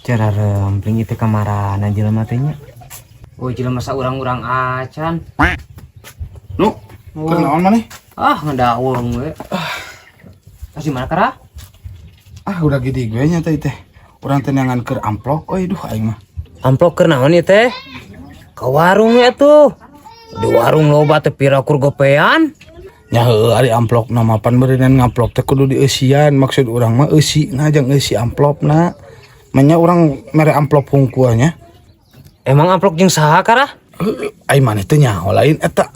Cara rempling itu kamarana jelema teh nya. Oh, jelema saurang-urang acan. Nu, Oh. keur naon maneh? Ah, ngedaweng we. Tas di mana kara? Ah, udah gede gue nya teh teh. Urang teh neangan keur amplop euy, duh aing mah. Amplop keur naon ieu teh? Ke warung ya tuh. Di warung loba teh pira kur gopean. Nya heueuh ari amplop na mapan beureunan ngamplop teh kudu dieusian. Maksud urang mah eusina jang eusi amplopna. Manya urang mere amplop hungkul nya. Emang amplop jeung saha kara? Heueuh, ai maneh teh nyaho lain eta.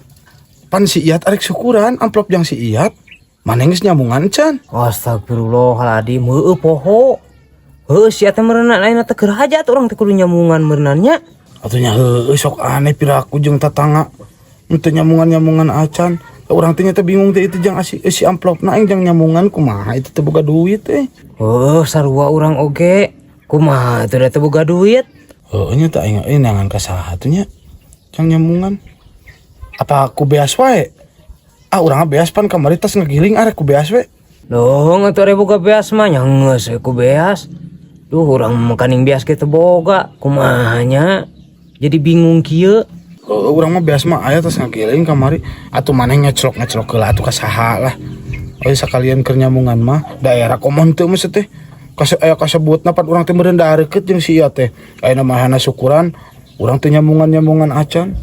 Pan si Iyat arek syukuran amplop jang si Iyat. Maneh geus nyambungan can. Astagfirullahaladzim, heueuh poho. Heueuh sia teh meureunna ayeuna teh keur hajat urang teh kudu nyambungan meureunna nya. Atuh nya heueuh sok aneh piraku jeung tatangga. Teu nyambungan-nyambungan acan. Urang teh nya teh bingung teh itu jang asi eusi amplopna aing jang nyambungan kumaha itu teh boga duit teh. Heueuh sarua urang oge. Kumaha teh da teu boga duit? Heueuh nya teh aing euy neangan ka saha tuh nya. Jang nyambungan. Apa ku beas wae? Ah urang mah beas pan kamari tas ngegiling arek ku beas we. Loh, atuh are boga beas mah nya geus we ku beas. Duh, urang makaning beas ge teu boga. Kumaha nya? Jadi bingung kieu. Heueuh urang mah beas mah aya tas ngagiling kamari. Atuh maneh ngeclok-ngeclok heula atuh ka saha lah. Euy sakalian keur nyambungan mah daerah komo teu mah teh. Kase aya kasebutna pan urang teh meureun dareukeut jeung si ieu teh. Ayeuna mah hana syukuran, urang teh nyambungan-nyambungan acan.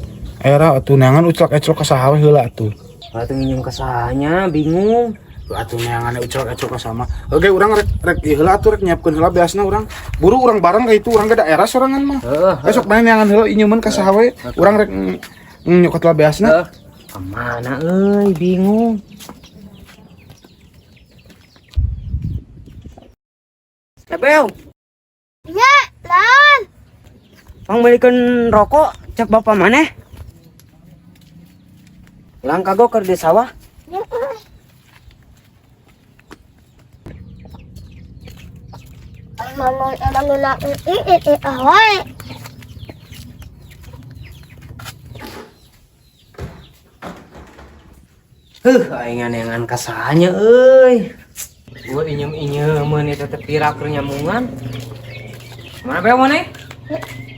Era atuh neangan uclak-eclok ka saha we heula atuh. Atuh nginjem ka saha nya bingung. Atuh neangan uclak-eclok ka sama. Oke urang rek rek ieu heula atuh rek nyiapkeun heula beasna urang. Buru urang bareng ka itu urang ke daerah sorangan mah. Heeh. Besok maneh neangan heula inyeman ka saha we. Urang rek nyokot heula beasna. Heuh. Kemana euy bingung. Tebel, Ya, lawan. pang belikan rokok cek bapak maneh. Ulang kagok keur di sawah. Ya. Mama emang nuna i i i ahoy. Huh, aing neangan ka saha nya euy. Gua inyem-inyemeun eta teh pira keur nyamungan. Mana bae maneh?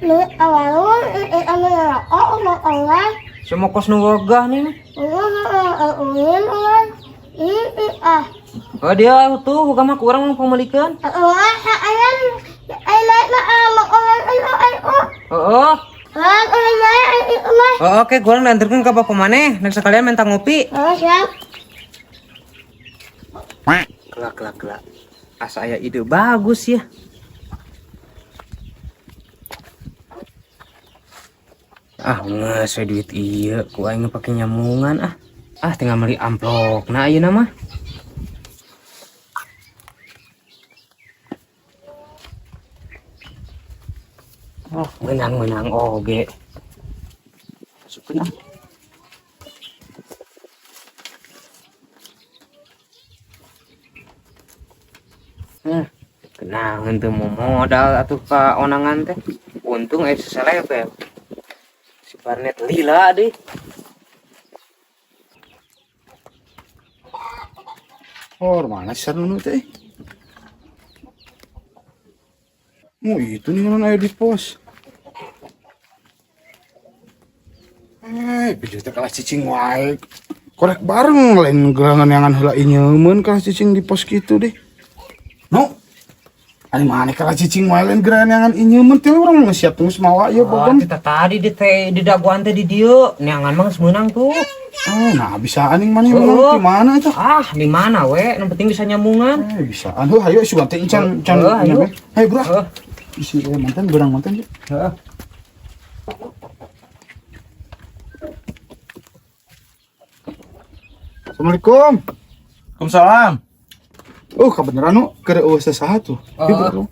Nu awalun i i anu rokok mau oleh. Semua kos nu wegah nih. Ulin ulin i i ah. Oh dia tuh bukan mah kurang mau pemelikan. Wah, ayam ayam mah oleh oleh oh. Oh, Oleh oleh oleh. oh, oke, gua nganterkeun ka bapak maneh. Nek sekalian minta ngopi. Oh, siap. Kelak kelak kelak. Asa aya ide bagus ya. Ah, nggak saya duit iya, ku aing pake nyamungan ah. Ah, tinggal beli amplop. Nah, ayeuna mah. Oh, menang-menang oge. Masukin ah. Kenangan tuh mau modal atuh ka onangan teh. Untung aya seselebel. Si Barnet lila deh. Oh, mana sih nu teh? Oh, itu nih kan aya di pos. Bijil teh kalah cicing wae. Korek bareng lain gerangan yang heula inyemeun kalah cicing di pos kitu deh. No. Ari maneh kalah cicing wae lain gerangan yang inyemeun teh urang mah siap geus mawa ieu Oh, bobon. kita tadi di teh di daguan teh di dieu, neangan mah geus meunang tuh. Oh, nah bisaan yang mana Oh. menang di mana itu? Ah, di mana we? Yang penting bisa nyambungan. Bisaan. Heuh, hayu sugan teh encan encan. Heuh, hayu. Hayu, bro. Heuh. Isi mantan berang mantan. Heeh. Assalamualaikum. Waalaikumsalam. Oh, kebenaran nu keur eueuh saha tuh. Oh. Ieu, bro.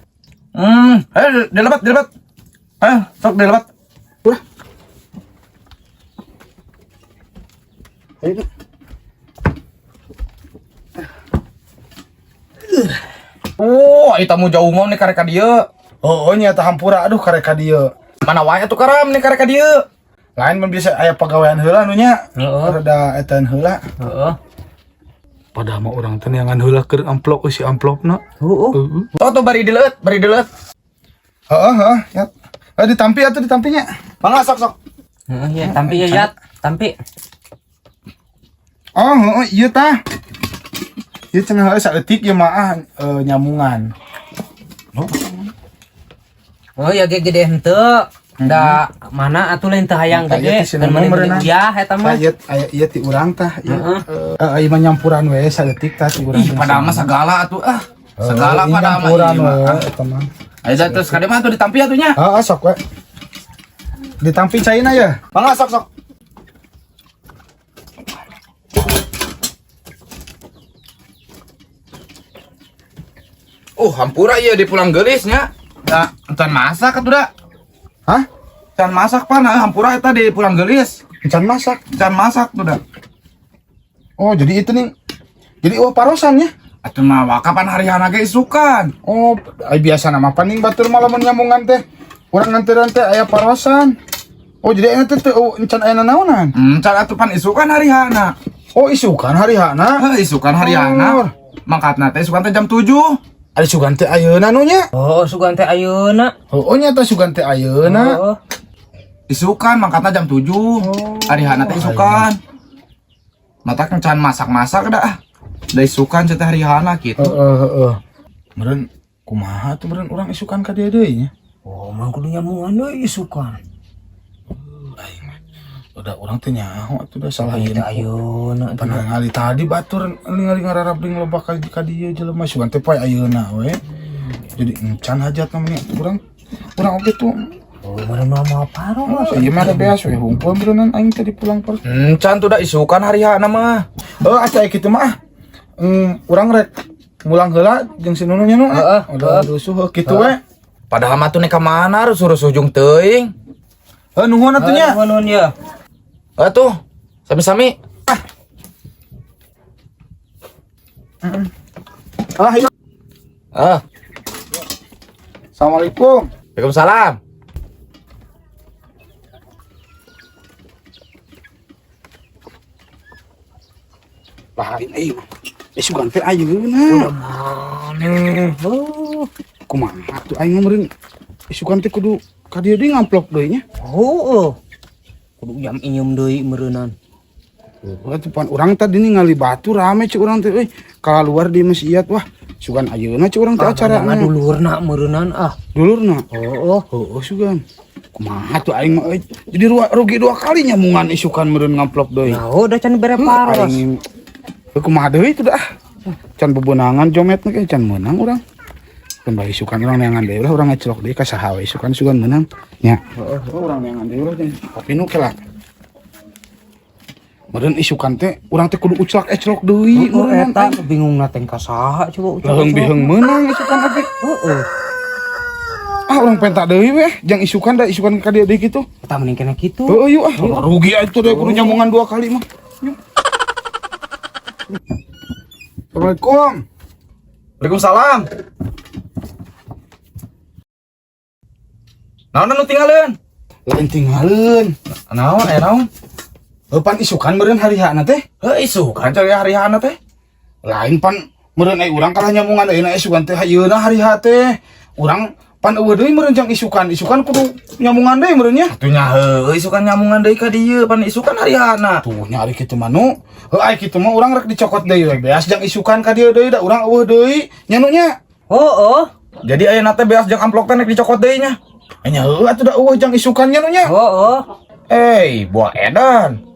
Ayo dilebat, dilebat. Ayo, sok dilebat. Udah. Ayo. Oh, ayo tamu jauh mau nih kareka dieu. Oh, nya tah hampura aduh kareka dieu. Mana wae atuh karam nih kareka dieu. Lain mun bisa aya pagawean heula nu nya. Heeh. Rada etan heula. Heeh. Padahal mah urang teh neangan heula keur amplop euy si amplopna. Heeh. Heeh. Tuh tuh bari dileueut, bari dileueut. Heeh, heeh, ya. Eh, ditampi atuh, ditampinya. Mangga, sok sok. Heeh, ya, tampi ya, Yat. Tampi. Oh, heeh, iya tah. Ieu cenah heuh saeutik ieu mah ah, nyamungan. Oh ya, ge gede henteu. Da mana atuh lain teu hayang Tah, ieu gede. teh si Nunu meureunna. Ya eta mah. Tah, ieu aya ieu ti urang tah, ieu. Heeh. Ieu mah nyampuran we saeutik tah ti urang. Ih, pada mah segala atuh ah. Segala Heeh, pada mah nyampuran ieu mah. we Ah. eta mah. Ayo dah, terus kade mah atuh ditampi atuh nya. Heeh, sok we. Ditampi caina ya? Mangga, sok sok. Oh, hampura ieu di pulang geulis nya. Da, encan masak atuh da. Hah? Can masak pan, ah, hampura eta di pulang geulis. Encan masak. Can masak tuh da. Oh, jadi itu nih. Jadi oh parosan ya? Atuh mah kapan hari hana ge isukan. Oh, ai biasa nama paning batur mah lamun nyamungan teh. Urang nganteran teh aya parosan. Oh, jadi aya teh teu oh, encan aya nanaonan. Can atuh pan isukan hari hana. Oh, isukan hari hana. Heuh, isukan hari hana. Oh. Mangkatna teh isukan teh jam 7. Ari sugan teh ayeuna nu nya. Oh, sugan teh ayeuna. Oh, nya teh sugan teh ayeuna. Oh. Isukan mangkatna jam 7. Hari hana teh isukan. Mata kan can masak-masak dah. Ah. Da isukan teh hari hana gitu. Heeh, heeh. Meureun kumaha tuh meureun urang isukan ka dieu deui nya? Oh, mah kudu nyamungan deui isukan. Aing mah. Udah urang teh nyaho atuh da salah Ieu ieu. teh ayeuna. Pernah ngali tadi batur ningali ngararabling loba ka ka dieu jelema sugan teh poe ayeuna we. Jadi encan hajat namanya urang urang oge tuh. Oh, meureun mah moal paros. Oh, iya mah ada beas we hungkul meureunnan aing tadi pulang per. Can tuh da isukan hari hana mah. Oh, asa kitu mah ah. Urang rek mulang heula jeung si Nunu nya nu. Heeh, udah rusuh heuh kitu we. Padahal mah tuh nek ka mana rusuh-rusuh jung teuing. Heuh, nuhun atuh nya. Nuhun nuhun ya. Atuh, sami-sami. Ah, iya. Ah, Assalamualaikum. Waalaikumsalam. Lain euy. Eh, sugan teh ayeuna. Maneh. Oh. Kumaha tuh aing mah meureun isukan teh kudu ka dieu deui ngamplok deui nya. Heueuh. Kudu jam inyeum deui meureunnan. Heuh, atuh pan urang tadi ningali batu rame cek urang teh euy. Kaluar di masjid wah, sugan ayeuna cek urang teh acarana. Dulurna meureunnan ah. Dulurna. Heueuh. Heueuh sugan. Kumaha tuh aing mah euy. Jadi rugi dua kali nyamungan isukan meureun ngamplok deui. Nah, udah can bere paros. Aing heuh kumaha deui tuh dah. Can bebenangan jomet mah can meunang urang. Kan bae isukan urang neangan deui lah, urang ngeclok deui ka saha we isukan sugan meunang nya. Heeh, urang neangan deui lah tapi nu kela. Meureun isukan teh urang teh kudu uclak-eclok deui Heeh, meureun eta bingung na teh ka saha coba uclak. Leuheung biheung meunang isukan oge. Heeh. Ah, urang penta deui we jang isukan da isukan ka dieu deui kitu. Eta mending kena kitu. Heeh, yuk ah. Rugi atuh deh kudu nyamungan dua kali mah. Yuk. Assalamualaikum. Waalaikumsalam. Naon anu tinggaleun? Lain tinggaleun. Naon aya naon? Heuh pan isukan meureun hari hana teh. Heuh, isukan cari hari hana teh. Lain pan meureun ai urang kalah nyamungan ayeuna isukan teh ayeuna hari H teh. Urang pan eueuh deui meureun jang isukan. Isukan kudu nyamungan deui meureun nya. Atuh nya heueuh isukan nyamungan deui ka dieu pan isukan hari hana. Tuh nya ari kitu mah nu. Heuh ai kitu mah urang rek dicokot deui we beas jang isukan ka dieu deui da urang eueuh deui nya nu nya. Heueuh. Jadi ayeuna teh beas jeung amplok teh nek dicokot deui nya. Nya heueuh atuh da eueuh jang isukan nya nu nya. Heueuh. Eh, buah edan.